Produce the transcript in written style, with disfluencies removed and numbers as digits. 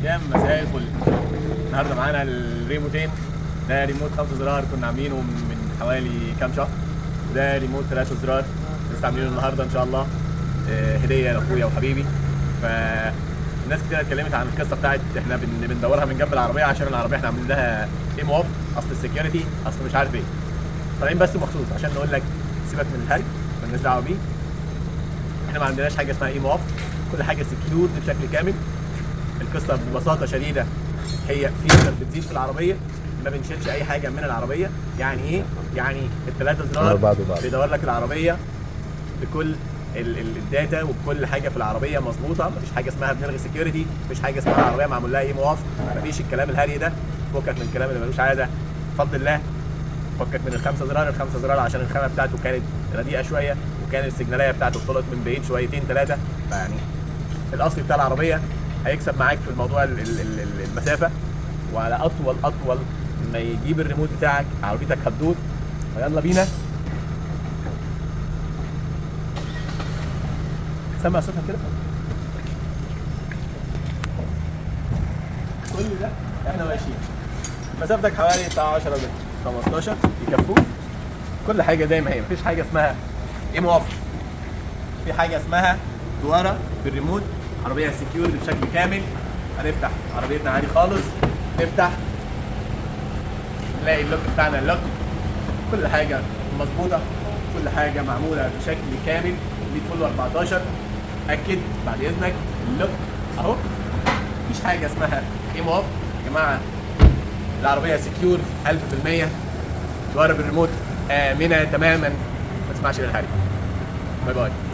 يا مساء الفل. النهارده معانا الريموتين. ده ريموت 5 زرار كنا عاملينه من حوالي كام شهر، وده ريموت 3 زرار لسه عاملينه النهارده ان شاء الله، هديه لاخويا وحبيبي. فالناس كتير اتكلمت عن القصة بتاعت احنا بندورها من جنب العربية عشان العربية احنا عاملين لها ايم off، اصل ال security، اصل مش عارف ايه. طالعين بس مخصوص عشان نقول لك سيبك من الهري، مالناش دعوه بيه. احنا ما عندناش حاجة اسمها ايم off، كل حاجة secured بشكل كامل. القصة ببساطة شديدة هي feature بتزيد في العربية، ما بنشيلش اي حاجة من العربية. يعني ايه؟ يعني الثلاثة زرار بعده بعده. بيدور لك العربية بكل ال data وبكل حاجة في العربية مظبوطة. مفيش حاجة اسمها بنلغي security، مفيش حاجة اسمها العربية معمول لها ايم off، مفيش الكلام الهري ده. فكك من الكلام اللي ملوش عادة، بفضل الله. فكك من الخمسة زرار. الخمسة زرار عشان الخامة بتاعته كانت رديئة شوية، وكان السجناليه بتاعته طلعت من بعيد شويتين ثلاثة. فيعني الاصلي بتاع العربية هيكسب معاك في الموضوع المسافة، وعلى اطول ما يجيب الريموت بتاعك عربيتك هتدور. فيلا بينا. سمع صوتها كده. كل ده احنا ماشيين مسافتك حوالي بتاع 10 متر 15 يكفوك. كل حاجة زي ما هي، مفيش حاجة اسمها ايم off، في حاجة اسمها دواره بالريموت. عربية secured بشكل كامل. هنفتح عربيتنا عادي خالص، نفتح نلاقي ال lock بتاعنا lock، كل حاجة مظبوطة، كل حاجة معمولة بشكل كامل. 100 فل 14. اكد بعد اذنك ال lock اهو، مفيش حاجة اسمها ايم off يا جماعة. العربية secure 1000%، دواره بالريموت امنه تماما، ما تسمعش للهري. bye bye.